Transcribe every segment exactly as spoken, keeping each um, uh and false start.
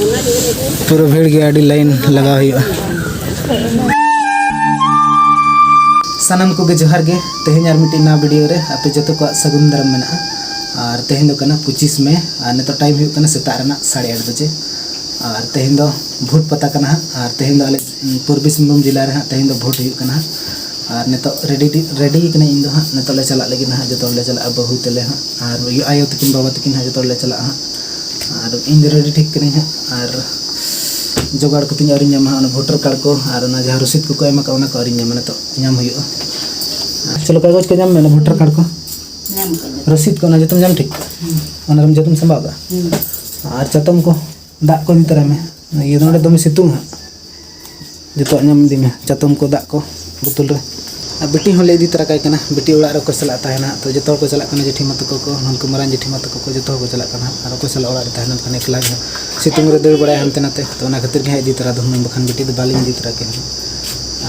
ᱯᱩᱨᱟᱹ ᱵᱷᱤᱲ ᱜᱮᱭᱟ, ᱟᱹᱰᱤ ᱞᱟᱭᱤᱱ ᱞᱟᱜᱟᱣ ᱦᱩᱭᱩᱜᱼᱟ᱾ ᱥᱟᱱᱟᱢ ᱠᱚᱜᱮ ᱡᱚᱦᱟᱨ ᱜᱮ᱾ ᱛᱮᱦᱮᱧ ᱟᱨ ᱢᱤᱫᱴᱤᱡ ᱱᱟᱣᱟ ᱵᱷᱤᱰᱤᱭᱳ ᱨᱮ ᱟᱯᱮ ᱡᱚᱛᱚ ᱠᱚᱣᱟᱜ ᱥᱟᱹᱜᱩᱱ ᱫᱟᱨᱟᱢ ᱢᱮᱱᱟᱜᱼᱟ᱾ ᱟᱨ ᱛᱮᱦᱮᱧ ᱫᱚ ᱠᱟᱱᱟ ᱯᱚᱸᱪᱤᱥ ᱢᱮ, ᱟᱨ ᱱᱤᱛᱚᱜ ᱴᱟᱭᱤᱢ ᱦᱩᱭᱩᱜ ᱠᱟᱱᱟ ᱥᱮᱛᱟᱜ ᱨᱮᱱᱟᱜ ᱥᱟᱲᱮ ᱟᱴ ᱵᱟᱡᱮ᱾ ᱟᱨ ᱛᱮᱦᱮᱧ ᱫᱚ ᱵᱷᱳᱴ ᱯᱟᱛᱟ ᱠᱟᱱᱟ ᱦᱟᱸᱜ, ᱟᱨ ᱛᱮᱦᱮᱧ ᱫᱚ ᱟᱞᱮ ᱯᱩᱨᱵᱤ ᱥᱤᱝᱵᱷᱩᱢ ᱡᱮᱞᱟ ᱨᱮ ᱦᱟᱸᱜ ᱛᱮᱦᱮᱧ ᱫᱚ ᱵᱷᱳᱴ ᱦᱩᱭᱩᱜ ᱠᱟᱱᱟ ᱦᱟᱸᱜ᱾ ᱟᱨ ᱱᱤᱛᱚᱜ ᱨᱮᱰᱤ, ᱨᱮᱰᱤ ᱠᱟᱹᱱᱟᱹᱧ ᱤᱧ ᱫᱚ ᱦᱟᱸᱜ᱾ ᱱᱤᱛᱚᱜ ᱞᱮ ᱪᱟᱞᱟᱜ ᱞᱟᱹᱜᱤᱫ ᱦᱟᱸᱜ, ᱡᱚᱛᱚ ᱦᱚᱲ ᱞᱮ ᱪᱟᱞᱟᱜᱼᱟ, ᱵᱟᱹᱦᱩ ᱛᱮᱞᱮ ᱦᱟᱸᱜ, ᱟᱨ ᱟᱭᱳ ᱛᱟᱹᱠᱤᱱ, ᱵᱟᱵᱟ ᱛᱟᱹᱠᱤᱱ ᱦᱟᱸᱜ, ᱡᱚᱛᱚ ᱦᱚᱲ ᱞᱮ ᱪᱟᱞᱟᱜᱼᱟ ᱦᱟᱸᱜ᱾ ᱟᱨ ᱤᱧ ᱫᱚ ᱨᱮᱰᱤ ᱴᱷᱤᱠ ᱠᱟᱹᱱᱟᱹᱧ ᱦᱟᱸᱜ᱾ ᱟᱨ ᱡᱚᱜᱟᱲ ᱠᱚᱛᱤᱧ ᱟᱹᱣᱨᱤᱧ ᱧᱟᱢᱟ ᱦᱟᱸᱜ, ᱚᱱᱟ ᱵᱷᱳᱴᱟᱨ ᱠᱟᱨᱰ ᱠᱚ ᱟᱨ ᱚᱱᱟ ᱡᱟᱦᱟᱸ ᱨᱚᱥᱤᱫ ᱠᱚᱠᱚ ᱮᱢ ᱟᱠᱟᱫ, ᱚᱱᱟ ᱠᱚ ᱟᱹᱣᱨᱤᱧ ᱧᱟᱢᱟ᱾ ᱱᱤᱛᱚᱜ ᱧᱟᱢ ᱦᱩᱭᱩᱜᱼᱟ᱾ ᱪᱚᱞᱚ, ᱠᱟᱜᱚᱡᱽ ᱠᱚ ᱧᱟᱢ ᱢᱮ, ᱚᱱᱟ ᱵᱷᱳᱴᱟᱨ ᱠᱟᱨᱰ ᱠᱚ, ᱧᱟᱢ ᱠᱟᱜ᱾ ᱨᱚᱥᱤᱫ ᱠᱚ, ᱚᱱᱟ ᱡᱚᱛᱚᱢ ᱧᱟᱢ ᱴᱷᱤᱠ? ᱦᱩᱸ᱾ ᱚᱱᱟ ᱨᱮᱢ ᱡᱚᱛᱚᱢ ᱥᱟᱢᱵᱟᱣ ᱠᱟᱜᱼᱟ? ᱦᱩᱸ᱾ ᱟᱨ ᱪᱟᱛᱚᱢ ᱠᱚ, ᱫᱟᱜ ᱠᱚ ᱤᱫᱤ ᱛᱚᱨᱟᱭ ᱢᱮ᱾ ᱤᱭᱟᱹ, ᱱᱚᱰᱮ ᱫᱚᱢᱮ ᱥᱤᱛᱩᱝ ᱦᱟᱸᱜ᱾ ᱡᱚᱛᱚᱣᱟᱜ ᱧᱟᱢ ᱤᱫᱤ ᱢᱮ, ᱪᱟᱛᱚᱢ ᱠᱚ, ᱫᱟᱜ ᱠᱚ ᱵᱳᱛᱚᱞ ᱨᱮ᱾ ᱟᱨ ᱵᱤᱴᱤ ᱦᱚᱸᱞᱮ ᱤᱫᱤ ᱛᱚᱨᱟ ᱠᱟᱭ ᱠᱟᱱᱟ᱾ ᱵᱤᱴᱤ ᱚᱲᱟᱜ ᱨᱮ ᱚᱠᱚᱭ ᱥᱟᱞᱟᱜ ᱛᱟᱦᱮᱱᱟ? ᱛᱚ, ᱡᱚᱛᱚ ᱦᱚᱲ ᱠᱚ ᱪᱟᱞᱟᱜ ᱠᱟᱱᱟ, ᱡᱮᱴᱷᱤ ᱢᱟ ᱛᱟᱠᱚ ᱠᱚ, ᱱᱩᱠᱩ ᱢᱟᱨᱟᱝ ᱡᱮᱴᱷᱤ ᱢᱟ ᱛᱟᱠᱚ ᱠᱚ, ᱡᱚᱛᱚ ᱦᱚᱲ ᱠᱚ ᱪᱟᱞᱟᱜ ᱠᱟᱱᱟ᱾ ᱟᱨ ᱚᱠᱚᱭ ᱥᱟᱞᱟᱜ ᱚᱲᱟᱜ ᱨᱮ ᱛᱟᱦᱮᱱᱟ? ᱮᱱᱠᱷᱟᱱ ᱮᱠᱞᱟ ᱜᱮ ᱦᱟᱸᱜ᱾ ᱥᱤᱛᱩᱝ ᱨᱮ ᱫᱟᱹᱲ ᱵᱟᱲᱟᱭᱟ ᱦᱟᱱᱛᱮ ᱱᱟᱛᱮ, ᱛᱚ, ᱚᱱᱟ ᱠᱷᱟᱹᱛᱤᱨ ᱜᱮ ᱦᱟᱸᱜ ᱤᱫᱤ ᱛᱚᱨᱟ ᱫᱚ ᱦᱩᱱᱟᱹᱝ, ᱵᱟᱠᱷᱟᱱ ᱵᱤᱴᱤ ᱫᱚ ᱵᱟᱞᱤᱧ ᱤᱫᱤ ᱛᱚᱨᱟ ᱠᱮᱭᱟ᱾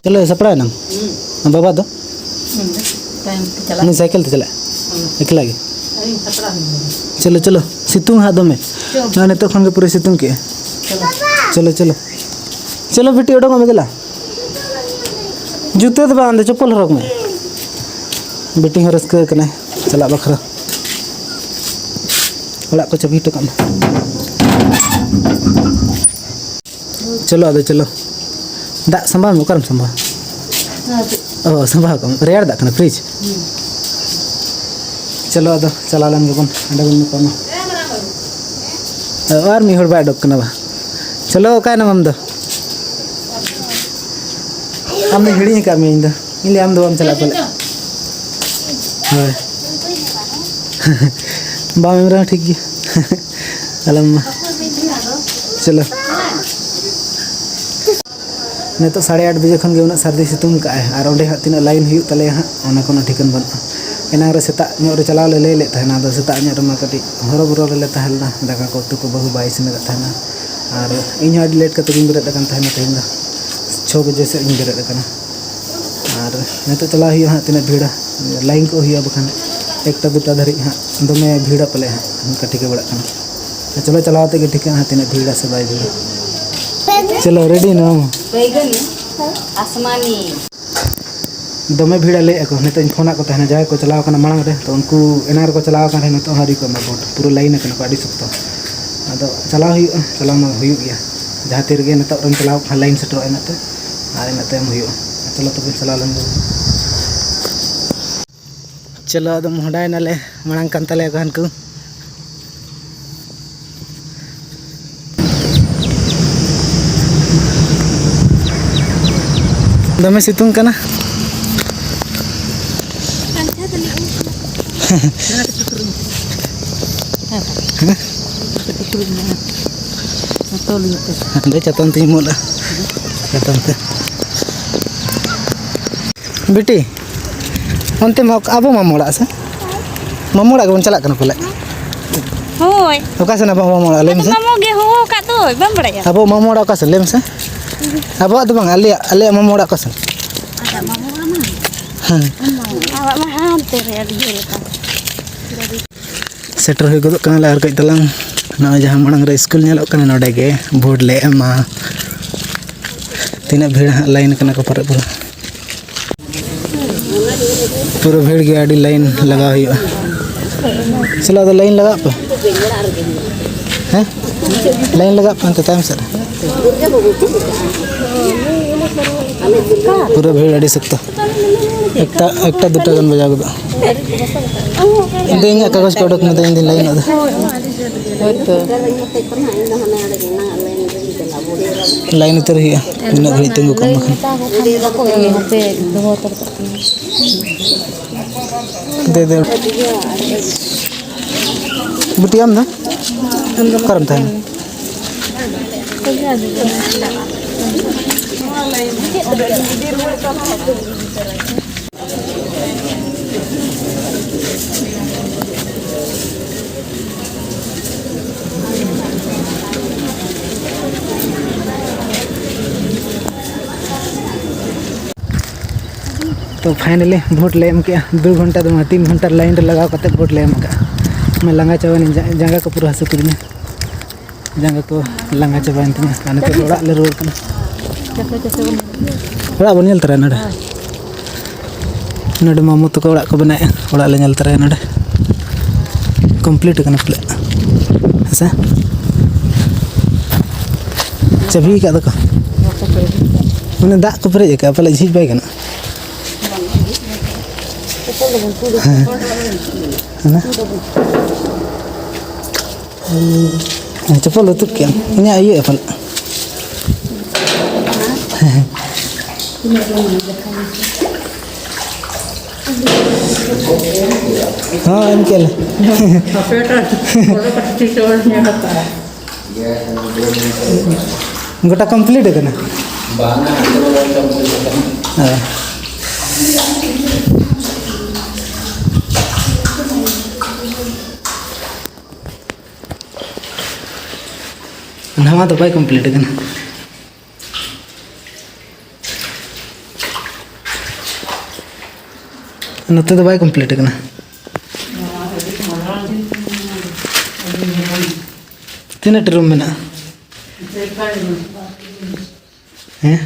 ᱪᱚᱞᱚ, ᱥᱟᱯᱲᱟᱣ ᱮᱱᱟᱢ? ᱵᱟᱵᱟ ᱫᱚ? ᱛᱟᱭᱚᱢ ᱛᱮ ᱪᱟᱞᱟᱜ᱾ ᱩᱱᱤ ᱥᱟᱭᱠᱮᱞ ᱛᱮ ᱪᱟᱞᱟᱜ? ᱮᱠᱞᱟ ᱜᱮ? ᱟᱹᱞᱤᱧ ᱥᱟᱯᱲᱟᱣ ᱦᱩᱭ ᱞᱮᱱᱟ᱾ ᱪᱚᱞᱚ, ᱪᱚᱞᱚ, ᱥᱤᱛᱩᱝ ᱦᱟᱸᱜ ᱫᱚᱢᱮ᱾ ᱪᱚ᱾ ᱱᱚᱜᱼᱚᱭ ᱱᱤᱛᱚᱜ ᱠᱷᱚᱱ ᱜᱮ ᱯᱩᱨᱟᱹ ᱥᱤᱛᱩᱝ ᱠᱮᱜᱼᱟ᱾ ᱪᱚᱞᱚ᱾ ᱪᱚᱞᱚ, ᱪᱚᱞᱚ᱾ ᱪᱚᱞᱚ ᱵᱤᱴᱤ, ᱚᱰᱚᱝᱚᱜ ᱢᱮ ᱫᱮᱞᱟ᱾ ᱡᱩᱛᱟᱹ ᱫᱚ ᱵᱟᱝ, ᱟᱢ ᱫᱚ ᱪᱚᱯᱯᱚᱞ ᱦᱚᱨᱚᱜᱽ ᱢᱮ᱾ ᱵᱤᱴᱤ ᱦᱚᱸ ᱨᱟᱹᱥᱠᱟᱹ ᱠᱟᱱᱟᱭ ᱪᱟᱞᱟᱜ ᱵᱟᱠᱷᱨᱟ᱾ ᱚᱲᱟᱜ ᱠᱚ ᱪᱟᱹᱵᱤ ᱦᱚᱴᱚ ᱠᱟᱜ ᱢᱮ᱾ ᱪᱚᱞᱚ ᱟᱫᱚ ᱪᱚᱞᱚ᱾ ᱫᱟᱜ ᱥᱟᱢᱵᱟᱣ ᱢᱮ, ᱚᱠᱟᱨᱮᱢ ᱥᱟᱢᱵᱟᱣᱟ? ᱚ, ᱥᱟᱢᱵᱟᱣ ᱠᱟᱜ ᱢᱮ᱾ ᱨᱮᱭᱟᱲ ᱫᱟᱜ ᱠᱟᱱᱟ, ᱯᱷᱨᱤᱡᱽ᱾ ᱪᱚᱞᱚ ᱟᱫᱚ ᱪᱟᱞᱟᱣ ᱞᱮᱱ ᱜᱮᱵᱚᱱ, ᱚᱸᱰᱮ ᱵᱚᱱ ᱧᱟᱯᱟᱢᱟ᱾ ᱚ, ᱟᱨ ᱢᱤᱫ ᱦᱚᱲ ᱵᱟᱭ ᱚᱰᱚᱠ ᱠᱟᱱᱟ ᱵᱟ᱾ ᱪᱚᱞᱚ, ᱚᱠᱟᱭᱱᱟᱢ ᱟᱢ ᱫᱚ? ᱟᱢ ᱫᱚᱧ ᱦᱤᱲᱤᱧ ᱟᱠᱟᱫ ᱢᱮᱭᱟ ᱤᱧ ᱫᱚ᱾ ᱤᱧ ᱞᱟᱹᱭᱟ ᱟᱢ ᱫᱚ ᱵᱟᱢ ᱪᱟᱞᱟᱜ ᱯᱟᱞᱮ᱾ ᱦᱳᱭ᱾ ᱵᱟᱢ ᱮᱢ ᱨᱮᱦᱚᱸ ᱴᱷᱤᱠ ᱜᱮᱭᱟ᱾ ᱟᱞᱚᱢ ᱢᱟ᱾ ᱪᱚᱞᱚ᱾ ᱱᱤᱛᱚᱜ ᱥᱟᱲᱮ ᱟᱴ ᱵᱟᱡᱮ ᱠᱷᱚᱱ ᱜᱮ ᱩᱱᱟᱹᱜ ᱥᱟᱹᱨᱫᱤ ᱥᱤᱛᱩᱝ ᱠᱟᱜᱼᱟᱭ, ᱟᱨ ᱚᱸᱰᱮ ᱦᱟᱸᱜ ᱛᱤᱱᱟᱹᱜ ᱞᱟᱭᱤᱱ ᱦᱩᱭᱩᱜ ᱛᱟᱞᱮᱭᱟ ᱦᱟᱸᱜ, ᱚᱱᱟ ᱠᱳᱱᱳ ᱴᱷᱤᱠᱟᱹᱱ ᱵᱟᱹᱱᱩᱜᱼᱟ᱾ ᱮᱱᱟᱝ ᱨᱮ ᱥᱮᱛᱟᱜ ᱧᱚᱜ ᱨᱮ ᱪᱟᱞᱟᱣ ᱞᱮ ᱞᱟᱹᱭ ᱞᱮᱫ ᱛᱟᱦᱮᱱᱟ, ᱟᱫᱚ ᱥᱮᱛᱟᱜ ᱧᱚᱜ ᱨᱮᱢᱟ ᱠᱟᱹᱴᱤᱡ ᱦᱚᱨᱚᱵᱚᱨᱚ ᱨᱮᱞᱮ ᱛᱟᱦᱮᱸ ᱞᱮᱱᱟ, ᱫᱟᱠᱟ ᱠᱚ ᱩᱛᱩ ᱠᱚ ᱵᱟᱹᱦᱩ ᱵᱟᱭ ᱤᱥᱤᱱ ᱟᱠᱟᱫ ᱛᱟᱦᱮᱱᱟ᱾ ᱟᱨ ᱤᱧ ᱦᱚᱸ ᱟᱹᱰᱤ ᱞᱮᱴ ᱠᱟᱛᱮ ᱜᱤᱧ ᱵᱮᱨᱮᱫ ᱟᱠᱟᱱ ᱛᱟᱦᱮᱱᱟ, ᱛᱮᱦᱮᱧ ᱫᱚ ᱪᱷᱚ ᱵᱟᱡᱮ ᱥᱮᱫ ᱤᱧ ᱵᱮᱨᱮᱫ ᱟᱠᱟᱱᱟ᱾ ᱟᱨ ᱱᱤᱛᱚᱜ ᱪᱟᱞᱟᱣ ᱦᱩᱭᱩᱜᱼᱟ ᱦᱟᱸᱜ, ᱛᱤᱱᱟᱹᱜ ᱵᱷᱤᱲᱟ, ᱞᱟᱭᱤᱱ ᱠᱚ ᱦᱩᱭᱩᱜᱼᱟ, ᱵᱟᱠᱷᱟᱱ ᱮᱠᱴᱟ ᱫᱩᱴᱟ ᱫᱷᱟᱹᱨᱤᱡ ᱦᱟᱸᱜ ᱫᱚᱢᱮ ᱵᱷᱤᱲᱟ ᱯᱟᱞᱮ ᱦᱟᱸᱜ, ᱚᱱᱠᱟ ᱴᱷᱤᱠᱟᱹ ᱵᱟᱲᱟᱜ ᱠᱟᱱᱟ᱾ ᱪᱚᱞᱚ, ᱪᱟᱞᱟᱣ ᱠᱟᱛᱮ ᱜᱮ ᱴᱷᱤᱠᱟᱹᱜᱼᱟ ᱦᱟᱸᱜ ᱛᱤᱱᱟᱹᱜ ᱵᱷᱤᱲᱟ ᱥᱮ ᱵᱟᱭ ᱵᱷᱤᱲᱟ᱾ ᱪᱚᱞᱚ, ᱨᱮᱰᱤ ᱱᱟᱢ? ᱵᱮᱜᱟᱱᱤ, ᱟᱥᱢᱟᱱᱤ᱾ ᱫᱚᱢᱮ ᱵᱷᱤᱲᱟ ᱞᱟᱹᱭᱮᱫᱼᱟ ᱠᱚ, ᱱᱤᱛᱚᱜ ᱤᱧ ᱯᱷᱳᱱᱟᱫ ᱠᱚ ᱛᱟᱦᱮᱱᱟ, ᱡᱟᱦᱟᱸᱭ ᱠᱚ ᱪᱟᱞᱟᱣ ᱠᱟᱱᱟ ᱢᱟᱲᱟᱝ ᱨᱮ, ᱛᱚ ᱩᱱᱠᱩ ᱮᱱᱟᱝ ᱨᱮᱠᱚ ᱪᱟᱞᱟᱣ ᱟᱠᱟᱱ ᱨᱮ ᱱᱤᱛᱚᱜ ᱦᱚᱸ ᱟᱹᱣᱨᱤ ᱠᱚ ᱮᱢᱟ ᱵᱷᱳᱴ, ᱯᱩᱨᱟᱹ ᱞᱟᱭᱤᱱ ᱟᱠᱟᱱᱟ ᱠᱚ ᱟᱹᱰᱤ ᱥᱚᱠᱛᱚ᱾ ᱟᱫᱚ ᱪᱟᱞᱟᱣ ᱦᱩᱭᱩᱜᱼᱟ, ᱪᱟᱞᱟᱣ ᱢᱟ ᱦᱩᱭᱩᱜ ᱜᱮᱭᱟ, ᱡᱟᱦᱟᱸ ᱛᱤ ᱨᱮᱜᱮ ᱱᱤᱛᱚᱜ ᱨᱮᱢ ᱪᱟᱞᱟᱣ ᱠᱚᱜ ᱠᱷᱟᱱ ᱞᱟᱭᱤᱱ ᱥᱮᱴᱮᱨᱚᱜᱼᱟ ᱤᱱᱟᱹᱜ ᱛᱮ, ᱟᱨ ᱤᱱᱟᱹᱜ ᱛᱟᱭᱚᱢ ᱦᱩᱭᱩᱜᱼᱟ᱾ ᱪᱚᱞᱚ ᱛᱚᱵᱮ ᱪᱟᱞᱟᱣ ᱞᱮᱱ ᱜᱮ᱾ ᱪᱚᱞᱚ, ᱟᱫᱚ ᱢᱚᱦᱰᱟᱭᱮᱱᱟᱞᱮ, ᱢᱟᱲᱟᱝ ᱠᱟᱱ ᱛᱟᱞᱮᱭᱟ ᱠᱚ ᱦᱟᱱᱠᱩ᱾ ᱫᱚᱢᱮ ᱥᱤᱛᱩᱝ ᱠᱟᱱᱟ᱾ ᱦᱟᱸᱰᱮ ᱪᱟᱛᱚᱢ ᱛᱤᱧ ᱩᱢᱩᱞᱟ᱾ ᱪᱟᱛᱚᱢ ᱛᱮ᱾ ᱵᱤᱴᱤ, ᱚᱱᱛᱮ ᱢᱟ ᱟᱵᱚ ᱢᱟᱢᱚ ᱚᱲᱟᱜ ᱥᱮ? ᱢᱟᱢᱚ ᱚᱲᱟᱜ ᱜᱮᱵᱚᱱ ᱪᱟᱞᱟᱜ ᱠᱟᱱᱟ ᱯᱟᱞᱮ᱾ ᱦᱳᱭ᱾ ᱚᱠᱟ ᱥᱮᱱ ᱟᱵᱚ ᱢᱟᱢᱚ ᱚᱲᱟᱜ? ᱞᱟᱹᱭ ᱟᱫᱚ ᱢᱮᱥᱮ᱾ ᱢᱟᱢᱚ ᱜᱮ ᱦᱚᱦᱚ ᱟᱠᱟᱫ ᱫᱚᱭ, ᱵᱟᱢ ᱵᱟᱲᱟᱭᱟ? ᱟᱵᱚ ᱢᱟᱢᱚ ᱚᱲᱟᱜ ᱚᱠᱟ ᱥᱮᱱ? ᱞᱟᱹᱭ ᱢᱮᱥᱮ᱾ ᱟᱵᱚᱣᱟᱜ ᱫᱚ ᱵᱟᱝ, ᱟᱞᱮᱭᱟᱜ, ᱟᱞᱮᱭᱟᱜ ᱢᱟᱢᱚ ᱚᱲᱟᱜ ᱚᱠᱟ ᱥᱮᱱ? ᱟᱡᱟᱜ ᱢᱟᱢᱚ ᱚᱲᱟᱜ ᱢᱟ᱾ ᱦᱮᱸ᱾ ᱟᱵᱚᱣᱟᱜ ᱢᱟ ᱦᱟᱱᱛᱮ ᱨᱮ, ᱟᱹᱰᱤ ᱡᱷᱟᱹᱞ ᱟᱠᱟᱱ᱾ ᱥᱮᱴᱮᱨ ᱦᱩᱭ ᱜᱚᱫᱚᱜ ᱠᱟᱱᱟᱞᱮ ᱟᱨ ᱠᱟᱹᱡ ᱛᱟᱞᱟᱝ᱾ ᱱᱚᱜᱼᱚᱭ ᱡᱟᱦᱟᱸ ᱢᱟᱲᱟᱝ ᱨᱮ ᱥᱠᱩᱞ ᱧᱮᱞᱚᱜ ᱠᱟᱱᱟ, ᱱᱚᱰᱮ ᱜᱮ ᱵᱷᱳᱴ ᱞᱮ ᱮᱢᱟ᱾ ᱛᱤᱱᱟᱹᱜ ᱵᱷᱤᱲ ᱦᱟᱸᱜ, ᱞᱟᱭᱤᱱ ᱠᱟᱱᱟ ᱠᱚ ᱯᱟᱨᱮ ᱯᱩᱨᱟᱹ᱾ ᱯᱩᱨᱟᱹ ᱵᱷᱤᱲ ᱜᱮᱭᱟ, ᱟᱹᱰᱤ ᱞᱟᱭᱤᱱ ᱞᱟᱜᱟᱣ ᱦᱩᱭᱩᱜᱼᱟ᱾ ᱪᱚᱞᱚ, ᱟᱫᱚ ᱞᱟᱭᱤᱱ ᱞᱟᱜᱟᱜ ᱯᱮ᱾ ᱦᱮᱸ? ᱞᱟᱭᱤᱱ ᱞᱟᱜᱟᱜ ᱯᱮ ᱚᱱᱛᱮ ᱛᱟᱭᱚᱢ ᱥᱮᱫ ᱨᱮ᱾ ᱯᱩᱨᱟᱹ ᱵᱷᱤᱲ ᱟᱹᱰᱤ ᱥᱚᱠᱛᱚ᱾ ᱮᱠᱴᱟ, ᱮᱠᱴᱟ ᱫᱩᱴᱟ ᱜᱟᱱ ᱵᱟᱡᱟᱣ ᱜᱚᱫᱚᱜᱼᱟ᱾ ᱤᱧ ᱫᱚ ᱤᱧᱟᱹᱜ ᱠᱟᱜᱚᱡᱽ ᱠᱚ ᱚᱰᱚᱠ ᱢᱮ, ᱤᱧ ᱫᱚᱧ ᱞᱟᱭᱤᱱᱚᱜ ᱫᱚ᱾ ᱦᱳᱭᱛᱚ᱾ ᱞᱟᱭᱤᱱ ᱩᱛᱟᱹᱨ ᱦᱩᱭᱩᱜᱼᱟ, ᱩᱱᱟᱹᱜ ᱜᱷᱟᱹᱲᱤᱡ ᱛᱤᱸᱜᱩ ᱠᱚᱜ ᱢᱮ ᱠᱷᱟᱱ᱾ ᱞᱟᱹᱭ ᱢᱮᱛᱟ ᱠᱚ ᱠᱷᱟᱱ ᱫᱚ ᱵᱟᱠᱚ ᱤᱭᱟᱹᱭᱟ, ᱦᱟᱯᱮ ᱫᱚᱦᱚ ᱦᱟᱛᱟᱲ ᱠᱟᱜ ᱠᱟᱱᱟ᱾ ᱫᱮ, ᱫᱮ᱾ ᱵᱤᱴᱤ, ᱟᱢ ᱫᱚ? ᱚᱠᱟᱨᱮᱢ ᱛᱟᱦᱮᱱᱟ? ᱛᱚ finally ᱵᱷᱳᱴ ᱞᱮ ᱮᱢ ᱠᱮᱜᱼᱟ᱾ ᱫᱩ ᱜᱷᱚᱱᱴᱟ ᱫᱚ ᱵᱟᱝ, ᱛᱤᱱ ᱜᱷᱚᱱᱴᱟ ᱞᱟᱭᱤᱱ ᱨᱮ ᱞᱟᱜᱟᱣ ᱠᱟᱛᱮ ᱵᱷᱳᱴ ᱞᱮ ᱮᱢ ᱠᱟᱜᱼᱟ᱾ ᱢᱟ ᱞᱟᱸᱜᱟ ᱪᱟᱵᱟᱭᱮᱱᱟᱹᱧ, ᱡᱟ-, ᱡᱟᱸᱜᱟ ᱠᱚ ᱯᱩᱨᱟᱹ ᱦᱟᱹᱥᱩ ᱠᱤᱫᱤᱧᱟ᱾ ᱡᱟᱸᱜᱟ ᱠᱚ ᱞᱟᱸᱜᱟ ᱪᱟᱵᱟᱭᱮᱱ ᱛᱤᱧᱟ᱾ ᱟᱨ ᱱᱤᱛᱚᱜ ᱫᱚ ᱚᱲᱟᱜ ᱞᱮ ᱨᱩᱣᱟᱹᱲ ᱠᱟᱱᱟ᱾ ᱚᱲᱟᱜ ᱵᱚᱱ ᱧᱮᱞ ᱛᱟᱨᱟᱭᱟ ᱱᱚᱰᱮ᱾ ᱱᱚᱰᱮ ᱢᱟᱢᱚ ᱛᱟᱠᱚ ᱚᱲᱟᱜ ᱠᱚ ᱵᱮᱱᱟᱣᱮᱫᱼᱟ᱾ ᱚᱲᱟᱜ ᱞᱮ ᱧᱮᱞ ᱛᱟᱨᱟᱭᱟ ᱱᱚᱰᱮ᱾ ᱠᱚᱢᱯᱞᱤᱴ ᱟᱠᱟᱱᱟ ᱯᱟᱞᱮ᱾ ᱦᱮᱸ ᱥᱮ? ᱪᱟᱹᱵᱤ ᱟᱠᱟᱫ ᱫᱚᱠᱚ᱾ ᱢᱟᱱᱮ ᱫᱟᱜ ᱠᱚ ᱯᱮᱨᱮᱡ ᱟᱠᱟᱫᱼᱟ, ᱯᱟᱞᱮ ᱡᱷᱤᱡ ᱵᱟᱭ ᱜᱟᱱᱚᱜᱼᱟ᱾ ᱦᱮᱸ᱾ ᱦᱮᱸ᱾ ᱦᱮᱸ, ᱪᱚᱯᱚᱞ ᱫᱚ ᱛᱩᱫ ᱠᱮᱫ ᱟᱢ᱾ ᱤᱧᱟᱹᱜ ᱤᱭᱟᱹ ᱮᱯᱮᱞ᱾ ᱦᱮᱸ, ᱦᱮᱸ᱾ ᱦᱚᱸ, ᱮᱢ ᱠᱮᱫ ᱞᱮ᱾ ᱜᱚᱴᱟ ᱠᱚᱢᱯᱞᱤᱴ ᱟᱠᱟᱱᱟ᱾ ᱦᱮᱸ᱾ ᱱᱟᱣᱟ ᱫᱚ ᱵᱟᱭ ᱠᱚᱢᱯᱞᱤᱴ ᱟᱠᱟᱱᱟ᱾ ᱱᱚᱛᱮ ᱫᱚ ᱵᱟᱭ ᱠᱚᱢᱯᱞᱤᱴ ᱟᱠᱟᱱᱟ᱾ ᱛᱤᱱᱟᱹᱜ ᱴᱤ ᱨᱩᱢ ᱢᱮᱱᱟᱜᱼᱟ? ᱦᱮᱸ?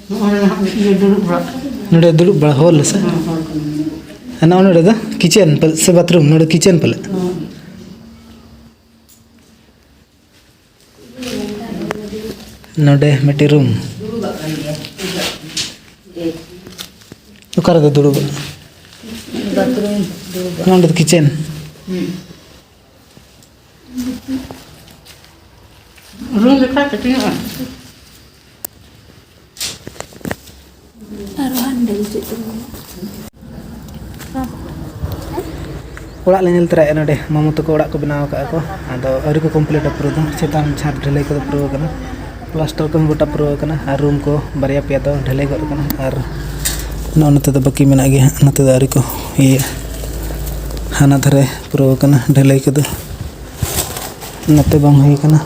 ᱱᱚᱜᱼᱚᱭ ᱱᱟᱦᱟᱜ ᱤᱭᱟᱹ ᱫᱩᱲᱩᱵ ᱚᱲᱟᱜ᱾ ᱱᱚᱰᱮ ᱫᱩᱲᱩᱵ ᱵᱟᱲᱟ ᱦᱚᱞ ᱥᱮ? ᱦᱮᱸ, ᱦᱚᱞ ᱠᱟᱱᱟ᱾ ᱟᱨ ᱱᱚᱜᱼᱚ ᱱᱚᱰᱮ ᱫᱚ ᱠᱤᱪᱮᱱ ᱯᱟᱞᱮ ᱥᱮ ᱵᱟᱛᱷᱨᱩᱢ? ᱱᱚᱰᱮ ᱠᱤᱪᱮᱱ ᱯᱟᱞᱮ᱾ ᱦᱮᱸ᱾ ᱱᱚᱰᱮ ᱢᱤᱫᱴᱤᱡ ᱨᱩᱢ᱾ ᱚᱠᱟ ᱨᱮᱫᱚ ᱫᱩᱲᱩᱵᱚᱜ? ᱵᱟᱛᱷᱨᱩᱢ ᱫᱩᱲᱩᱵ᱾ ᱱᱚᱰᱮ ᱫᱚ ᱠᱤᱪᱮᱱ᱾ ᱦᱩᱸ᱾ ᱨᱩᱢ ᱞᱮᱠᱟ ᱠᱟᱹᱴᱤᱡᱚᱜᱼᱟ᱾ ᱟᱨ ᱦᱟᱸᱰᱮ ᱫᱚ ᱪᱮᱫ ᱠᱚ ᱢᱮᱱᱟᱜᱼᱟ? ᱚᱲᱟᱜ ᱞᱮ ᱧᱮᱞ ᱛᱚᱨᱟᱭᱮᱫᱼᱟ᱾ ᱱᱚᱰᱮ ᱢᱟᱢᱚ ᱛᱟᱠᱚ ᱚᱲᱟᱜ ᱠᱚ ᱵᱮᱱᱟᱣ ᱟᱠᱟᱫᱼᱟ ᱠᱚ᱾ ᱟᱫᱚ ᱟᱹᱣᱨᱤ ᱠᱚ ᱠᱚᱢᱯᱞᱤᱴᱟ ᱯᱩᱨᱟᱹ ᱫᱚ᱾ ᱪᱮᱛᱟᱱ ᱪᱷᱟᱫᱽ ᱰᱷᱟᱹᱞᱟᱹᱭ ᱠᱚᱫᱚ ᱯᱩᱨᱟᱹᱣ ᱟᱠᱟᱱᱟ, ᱯᱞᱟᱥᱴᱟᱨ ᱠᱚᱦᱚᱸ ᱜᱚᱴᱟ ᱯᱩᱨᱟᱹᱣ ᱟᱠᱟᱱᱟ, ᱟᱨ ᱨᱩᱢ ᱠᱚ ᱵᱟᱨᱭᱟ ᱯᱮᱭᱟ ᱫᱚ ᱰᱷᱟᱹᱞᱟᱹᱭ ᱜᱚᱫ ᱟᱠᱟᱱᱟ᱾ ᱟᱨ ᱱᱚᱜᱼᱚ ᱱᱚᱛᱮ ᱫᱚ ᱵᱟᱹᱠᱤ ᱢᱮᱱᱟᱜ ᱜᱮᱭᱟ ᱦᱟᱸᱜ, ᱱᱚᱛᱮ ᱫᱚ ᱟᱹᱣᱨᱤ ᱠᱚ ᱤᱭᱟᱹᱭᱟ᱾ ᱦᱟᱱᱟ ᱫᱷᱟᱨᱮ ᱯᱩᱨᱟᱹᱣ ᱟᱠᱟᱱᱟ ᱰᱷᱟᱹᱞᱟᱹᱭ ᱠᱚᱫᱚ, ᱱᱚᱛᱮ ᱵᱟᱝ ᱦᱩᱭ ᱟᱠᱟᱱᱟ᱾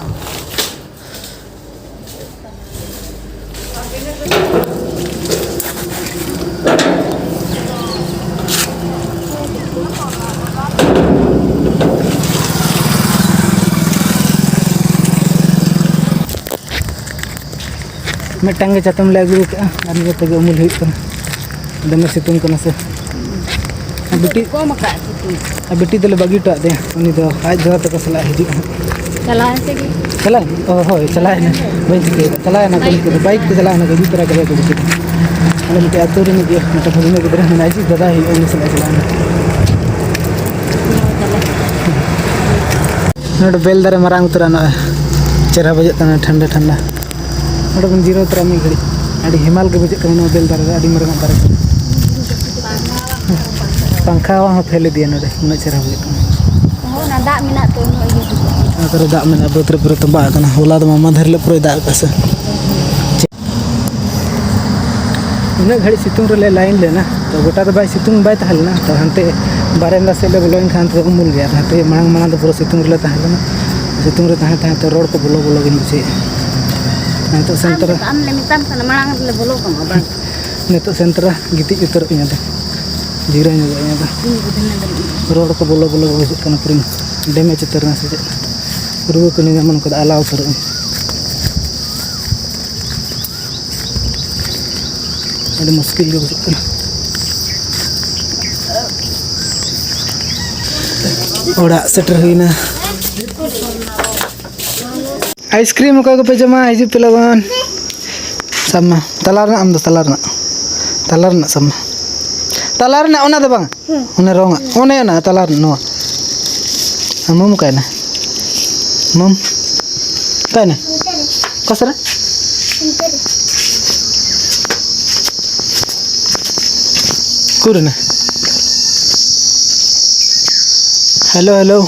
ᱢᱤᱫᱴᱟᱝ ᱜᱮ ᱪᱟᱛᱚᱢ ᱞᱮ ᱟᱹᱜᱩ ᱟᱠᱟᱫᱼᱟ ᱟᱨ ᱱᱤᱭᱟᱹ ᱛᱮᱜᱮ ᱩᱢᱩᱞ ᱦᱩᱭᱩᱜ ᱠᱟᱱᱟ᱾ ᱫᱚᱢᱮ ᱥᱤᱛᱩᱝ ᱠᱟᱱᱟ ᱥᱮ᱾ ᱟᱨ ᱵᱤᱴᱤ, ᱠᱚᱢ ᱟᱠᱟᱫ ᱥᱤᱛᱩᱝ᱾ ᱟᱨ ᱵᱤᱴᱤ ᱫᱚᱞᱮ ᱵᱟᱹᱜᱤ ᱦᱚᱴᱚᱣᱟᱫ ᱫᱮᱭᱟ, ᱩᱱᱤ ᱫᱚ ᱟᱡ ᱫᱟᱫᱟ ᱛᱟᱠᱚ ᱥᱟᱞᱟᱜ ᱦᱤᱡᱩᱜᱼᱟ ᱦᱟᱸᱜ᱾ ᱪᱟᱞᱟᱣᱮᱱ ᱥᱮ ᱜᱮ? ᱪᱟᱞᱟᱣᱮᱱ? ᱚ, ᱦᱳᱭ, ᱪᱟᱞᱟᱣᱮᱱᱟ᱾ ᱵᱟᱹᱧ ᱴᱷᱤᱠᱟᱹᱭᱮᱫᱟ, ᱪᱟᱞᱟᱣᱮᱱᱟ ᱠᱚ ᱩᱱᱠᱩ ᱫᱚ, ᱵᱟᱭᱤᱠ ᱛᱮ ᱪᱟᱞᱟᱣᱮᱱᱟ ᱠᱚ, ᱤᱫᱤ ᱛᱚᱨᱟ ᱠᱮᱫᱮᱭᱟ ᱠᱚ ᱵᱤᱴᱤ ᱫᱚ᱾ ᱟᱞᱮ ᱢᱤᱫᱴᱮᱡ ᱟᱹᱛᱩ ᱨᱮᱱᱤᱡ ᱜᱮ, ᱢᱤᱫᱴᱮᱡ ᱵᱷᱟᱹᱜᱤ ᱧᱚᱜ ᱜᱤᱫᱽᱨᱟᱹ ᱢᱮᱱᱟᱭᱟ, ᱟᱡᱤᱡ ᱫᱟᱫᱟ ᱦᱩᱭᱩᱜᱼᱟ, ᱩᱱᱤ ᱥᱟᱞᱟᱜ ᱮ ᱪᱟᱞᱟᱣᱮᱱᱟ᱾ ᱱᱚᱰᱮ ᱵᱮᱞ ᱫᱟᱨᱮ ᱢᱟᱨᱟᱝ ᱩᱛᱟᱹᱨᱟ, ᱱᱚᱜᱼᱚᱭ ᱪᱮᱦᱨᱟ ᱵᱩᱡᱷᱟᱹᱜ ᱠᱟᱱᱟ, ᱴᱷᱟᱱᱰᱟ ᱴᱷᱟᱱᱰᱟ᱾ ᱱᱚᱰᱮ ᱵᱚᱱ ᱡᱤᱨᱟᱹᱣ ᱛᱚᱨᱟᱜᱼᱟ ᱢᱤᱫ ᱜᱷᱟᱹᱲᱤᱡ᱾ ᱟᱹᱰᱤ ᱦᱮᱢᱟᱞ ᱜᱮ ᱵᱩᱡᱷᱟᱹᱜ ᱠᱟᱱᱟ ᱱᱚᱣᱟ ᱵᱮᱞ ᱫᱟᱨᱮ ᱨᱮ, ᱟᱹᱰᱤ ᱢᱟᱨᱟᱝ ᱫᱟᱨᱮ᱾ ᱯᱟᱝᱠᱷᱟ ᱦᱚᱸ ᱯᱷᱮᱞ ᱤᱫᱤᱭᱟ ᱱᱚᱰᱮ, ᱩᱱᱟᱹᱜ ᱪᱮᱦᱨᱟ ᱵᱩᱡᱷᱟᱹᱜ ᱠᱟᱱᱟ᱾ ᱦᱳᱭ, ᱚᱱᱟ ᱫᱟᱜ ᱢᱮᱱᱟᱜ ᱛᱮ ᱩᱱᱟᱹᱜ ᱤᱭᱟᱹ ᱵᱩᱡᱷᱟᱹᱜ ᱠᱟᱱᱟ᱾ ᱚᱱᱟ ᱠᱚᱨᱮ ᱫᱟᱜ ᱢᱮᱱᱟᱜᱼᱟ, ᱵᱟᱹᱫᱽ ᱨᱮ ᱯᱩᱨᱟᱹ ᱛᱚᱸᱵᱟ ᱟᱠᱟᱱᱟ᱾ ᱦᱚᱞᱟ ᱫᱚ ᱢᱟ ᱢᱟᱫᱷᱮᱨ ᱦᱤᱞᱳᱜ ᱯᱩᱨᱟᱹᱭ ᱫᱟᱜ ᱟᱠᱟᱫ ᱥᱮ᱾ ᱩᱱᱟᱹᱜ ᱜᱷᱟᱹᱲᱤᱡ ᱥᱤᱛᱩᱝ ᱨᱮᱞᱮ ᱞᱟᱭᱤᱱ ᱞᱮᱱᱟ, ᱛᱚ ᱜᱚᱴᱟ ᱫᱚ ᱵᱟᱭ ᱥᱤᱛᱩᱝ, ᱵᱟᱭ ᱛᱟᱦᱮᱸ ᱞᱮᱱᱟ᱾ ᱛᱚ ᱦᱟᱱᱛᱮ ᱵᱟᱨᱮᱱᱫᱟ ᱥᱮᱫ ᱞᱮ ᱵᱚᱞᱚᱭᱮᱱ ᱠᱷᱟᱱ ᱦᱟᱱᱛᱮ ᱫᱚ ᱩᱢᱩᱞ ᱜᱮᱭᱟ᱾ ᱦᱟᱱᱛᱮ ᱢᱟᱲᱟᱝ ᱢᱟᱲᱟᱝ ᱫᱚ ᱯᱩᱨᱟᱹ ᱥᱤᱛᱩᱝ ᱨᱮᱞᱮ ᱛᱟᱦᱮᱸ ᱞᱮᱱᱟ᱾ ᱥᱤᱛᱩᱝ ᱨᱮ ᱛᱟᱦᱮᱸ ᱛᱟᱦᱮᱸ ᱛᱮ ᱨᱚᱲ ᱠᱚ ᱵᱚᱞᱚ ᱵᱚᱞᱚ ᱜᱤᱧ ᱵᱩᱡᱷᱟᱹᱣᱮᱫᱼᱟ᱾ ᱱᱤᱛᱚᱜ ᱟᱢ ᱥᱮᱱᱛᱨᱟ ᱫᱚ ᱟᱢ ᱞᱮ ᱢᱮᱛᱟᱢ ᱠᱟᱱᱟ, ᱢᱟᱲᱟᱝ ᱨᱮᱞᱮ ᱵᱚᱞᱚ ᱠᱟᱢᱟ ᱵᱟᱝ? ᱱᱤᱛᱚᱜ ᱥᱮᱱᱛᱨᱟ ᱜᱤᱛᱤᱡ ᱩᱛᱟᱹᱨᱚᱜ ᱤᱧ ᱟᱫᱚ, ᱡᱤᱨᱟᱹᱣ ᱧᱚᱜᱚᱜ ᱤᱧ ᱟᱫᱚ᱾ ᱤᱧ ᱵᱩᱡᱷᱟᱹᱣ ᱧᱟᱢ ᱫᱟᱲᱮᱭᱟᱜ ᱠᱟᱱᱟ᱾ ᱨᱚᱲ ᱠᱚ ᱵᱚᱞᱚ ᱵᱚᱞᱚ ᱜᱮ ᱵᱩᱡᱷᱟᱹᱜ ᱠᱟᱱᱟ, ᱯᱩᱨᱟᱹᱧ ᱰᱮᱢᱮᱡᱽ ᱩᱛᱟᱹᱨ ᱮᱱᱟ ᱥᱮ ᱪᱮᱫ? ᱨᱩᱣᱟᱹ ᱠᱚ ᱧᱟᱧᱟᱢ ᱱᱚᱝᱠᱟ ᱫᱚ ᱟᱞᱟᱣ ᱩᱛᱟᱹᱨᱚᱜ ᱟᱹᱧ᱾ ᱟᱹᱰᱤ ᱢᱩᱥᱠᱤᱞ ᱜᱮ ᱵᱩᱡᱷᱟᱹᱜ ᱠᱟᱱᱟ᱾ ᱚᱲᱟᱜ ᱥᱮᱴᱮᱨ ᱦᱩᱭᱱᱟ᱾ ᱟᱭᱤᱥᱠᱨᱤᱢ ᱚᱠᱚᱭ ᱠᱚᱯᱮ ᱡᱚᱢᱟ? ᱦᱤᱡᱩᱜ ᱯᱮ ᱞᱚᱜᱚᱱ᱾ ᱥᱟᱵ ᱢᱟ, ᱛᱟᱞᱟ ᱨᱮᱱᱟᱜ ᱟᱢ ᱫᱚ, ᱛᱟᱞᱟ ᱨᱮᱱᱟᱜ, ᱛᱟᱞᱟ ᱨᱮᱱᱟᱜ ᱥᱟᱵ ᱢᱟ᱾ ᱛᱟᱞᱟ ᱨᱮᱱᱟᱜ ᱚᱱᱟ ᱫᱚ ᱵᱟᱝᱟ, ᱚᱱᱮ ᱨᱚᱝᱟᱜ, ᱚᱱᱮ ᱚᱱᱟ ᱛᱟᱞᱟ ᱨᱮᱱᱟᱜ ᱱᱚᱣᱟ᱾ ᱟᱨ ᱢᱟᱹᱢ ᱚᱠᱟᱭᱮᱱᱟ? ᱢᱟᱹᱢ ᱚᱠᱟᱭᱮᱱᱟ? ᱚᱠᱟ ᱥᱮᱫ ᱨᱮ? ᱚᱠᱟᱨᱮ? Hello, hello.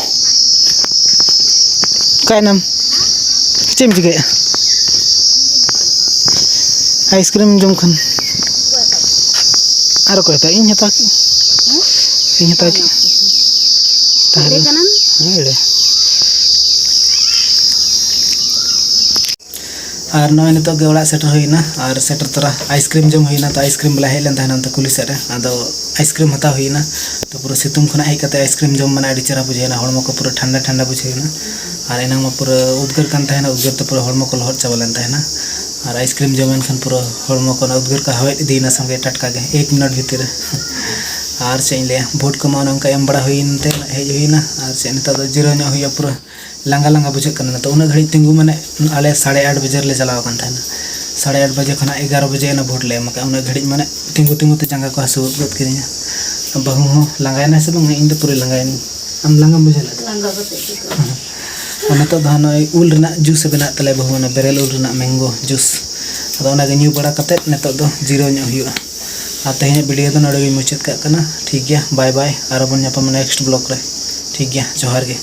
ᱚᱠᱟᱭᱮᱱᱟᱢ? ᱪᱮᱫ ᱮᱢ ᱪᱤᱠᱟᱹᱭᱮᱫᱼᱟ? ᱟᱭᱤᱥᱠᱨᱤᱢ ᱡᱚᱢ ᱠᱷᱟᱱ᱾ ᱟᱨ ᱚᱠᱚᱭ ᱦᱟᱛᱟᱣ? ᱤᱧ ᱦᱟᱛᱟᱣ ᱠᱮᱫ᱾ ᱤᱧ ᱦᱟᱛᱟᱣ ᱠᱮᱫ᱾ ᱛᱟᱦᱚᱞᱮ ᱮᱲᱮ ᱠᱟᱱᱟᱢ? ᱦᱮᱸ, ᱮᱲᱮ᱾ ᱟᱨ ᱱᱚᱜᱼᱚᱭ ᱱᱤᱛᱚᱜ ᱜᱮ ᱚᱲᱟᱜ ᱥᱮᱴᱮᱨ ᱦᱩᱭᱱᱟ, ᱟᱨ ᱥᱮᱴᱮᱨ ᱛᱚᱨᱟ ᱟᱭᱤᱥᱠᱨᱤᱢ ᱡᱚᱢ ᱦᱩᱭᱱᱟ᱾ ᱛᱚ, ᱟᱭᱤᱥᱠᱨᱤᱢ ᱵᱟᱞᱟ ᱦᱮᱡ ᱞᱮᱱ ᱛᱟᱦᱮᱱᱟ ᱚᱱᱛᱮ ᱠᱩᱞᱦᱤ ᱥᱮᱫ ᱨᱮ, ᱟᱫᱚ ᱟᱭᱤᱥᱠᱨᱤᱢ ᱦᱟᱛᱟᱣ ᱦᱩᱭᱱᱟ᱾ ᱛᱚ, ᱯᱩᱨᱟᱹ ᱥᱤᱛᱩᱝ ᱠᱷᱚᱱᱟᱜ ᱦᱮᱡ ᱠᱟᱛᱮ ᱟᱭᱤᱥᱠᱨᱤᱢ ᱡᱚᱢ ᱢᱟᱱᱮ ᱟᱹᱰᱤ ᱪᱮᱦᱨᱟ ᱵᱩᱡᱷᱟᱹᱣᱱᱟ, ᱦᱚᱲᱢᱚ ᱠᱚ ᱯᱩᱨᱟᱹ ᱴᱷᱟᱱᱰᱟ ᱴᱷᱟᱱᱰᱟ ᱵᱩᱡᱷᱟᱹᱣᱱᱟ᱾ ᱟᱨ ᱮᱱᱟᱝ ᱢᱟ ᱯᱩᱨᱟᱹ ᱩᱫᱽᱜᱟᱹᱨ ᱠᱟᱱ ᱛᱟᱦᱮᱱᱟ, ᱩᱫᱽᱜᱟᱹᱨ ᱛᱮ ᱯᱩᱨᱟᱹ ᱦᱚᱲᱢᱚ ᱠᱚ ᱞᱚᱦᱚᱫ ᱪᱟᱵᱟ ᱞᱮᱱ ᱛᱟᱦᱮᱱᱟ᱾ ᱟᱨ ᱟᱭᱤᱥᱠᱨᱤᱢ ᱡᱚᱢ ᱮᱱ ᱠᱷᱟᱱ ᱯᱩᱨᱟᱹ ᱦᱚᱲᱢᱚ ᱠᱚ ᱚᱱᱟ ᱩᱫᱽᱜᱟᱹᱨ ᱠᱚ ᱦᱟᱣᱮᱫ ᱤᱫᱤᱭᱮᱱᱟ ᱥᱚᱸᱜᱮ ᱴᱟᱴᱠᱟ ᱜᱮ, ᱮᱠ ᱢᱤᱱᱤᱴ ᱵᱷᱤᱛᱤᱨ ᱨᱮ᱾ ᱟᱨ ᱪᱮᱫ ᱤᱧ ᱞᱟᱹᱭᱟ, ᱵᱷᱳᱴ ᱠᱚᱢᱟ ᱚᱱᱮ ᱚᱱᱠᱟ ᱮᱢ ᱵᱟᱲᱟ ᱦᱩᱭᱮᱱ ᱛᱮ ᱦᱮᱡ ᱦᱩᱭᱱᱟ᱾ ᱟᱨ ᱪᱮᱫ, ᱱᱤᱛᱚᱜ ᱫᱚ ᱡᱤᱨᱟᱹᱣ ᱧᱚᱜ ᱦᱩᱭᱩᱜᱼᱟ, ᱯᱩᱨᱟᱹ ᱞᱟᱸᱜᱟ ᱞᱟᱸᱜᱟ ᱵᱩᱡᱷᱟᱹᱜ ᱠᱟᱱᱟ᱾ ᱱᱤᱛᱚᱜ ᱩᱱᱟᱹᱜ ᱜᱷᱟᱹᱲᱤᱡ ᱛᱤᱸᱜᱩ, ᱢᱟᱱᱮ ᱟᱞᱮ ᱥᱟᱲᱮ ᱟᱴ ᱵᱟᱡᱮ ᱨᱮᱞᱮ ᱪᱟᱞᱟᱣ ᱟᱠᱟᱱ ᱛᱟᱦᱮᱱᱟ, ᱥᱟᱲᱮ ᱟᱴ ᱵᱟᱡᱮ ᱠᱷᱚᱱᱟᱜ ᱮᱜᱟᱨᱚ ᱵᱟᱡᱮ ᱮᱱᱟ ᱵᱷᱳᱴ ᱞᱮ ᱮᱢ ᱟᱠᱟᱫᱼᱟ᱾ ᱩᱱᱟᱹᱜ ᱜᱷᱟᱹᱲᱤᱡ ᱢᱟᱱᱮ ᱛᱤᱸᱜᱩ ᱛᱤᱸᱜᱩ ᱛᱮ ᱡᱟᱸᱜᱟ ᱠᱚ ᱦᱟᱹᱥᱩ ᱜᱚᱫ ᱠᱤᱫᱤᱧᱟ᱾ ᱵᱟᱹᱦᱩ ᱦᱚᱸ ᱞᱟᱸᱜᱟᱭᱮᱱᱟᱭ ᱥᱮ ᱵᱟᱝ, ᱤᱧ ᱫᱚ ᱯᱩᱨᱟᱹ ᱞᱟᱸᱜᱟᱭᱮᱱᱟᱹᱧ᱾ ᱟᱢ ᱞᱟᱸᱜᱟᱢ ᱵᱩᱡᱷᱟᱹᱣ ᱞᱮᱫᱟ? ᱞᱟᱸᱜᱟ ᱠᱟᱛᱮ ᱜᱮ᱾ ᱟᱨ ᱱᱤᱛᱚᱜ ᱫᱚ ᱦᱟᱸᱜ ᱱᱚᱜᱼᱚᱭ ᱩᱞ ᱨᱮᱱᱟᱜ ᱡᱩᱥ ᱮ ᱵᱮᱱᱟᱣᱮᱫ ᱛᱟᱞᱮᱭᱟ ᱵᱟᱹᱦᱩ, ᱚᱱᱟ ᱵᱮᱨᱮᱞ ᱩᱞ ᱨᱮᱱᱟᱜ ᱢᱮᱝᱜᱳ ᱡᱩᱥ᱾ ᱟᱫᱚ ᱚᱱᱟᱜᱮ ᱧᱩ ᱵᱟᱲᱟ ᱠᱟᱛᱮᱫ ᱱᱤᱛᱚᱜ ᱫᱚ ᱡᱤᱨᱟᱹᱣ ᱧᱚᱜ ᱦᱩᱭᱩᱜᱼᱟ᱾ ᱟᱨ ᱛᱮᱦᱮᱧᱟᱜ ᱵᱷᱤᱰᱤᱭᱳ ᱫᱚ ᱱᱚᱰᱮ ᱜᱮᱧ ᱢᱩᱪᱟᱹᱫ ᱠᱟᱜ ᱠᱟᱱᱟ᱾ ᱴᱷᱤᱠ ᱜᱮᱭᱟ, ᱵᱟᱭ ᱵᱟᱭ, ᱟᱨᱚ ᱵᱚᱱ ᱧᱟᱯᱟᱢᱟ ᱱᱮᱠᱥᱴ ᱵᱞᱚᱜ ᱨᱮ᱾ ᱴᱷᱤᱠ ᱜᱮᱭᱟ, ᱡᱚᱦᱟᱨ ᱜᱮ᱾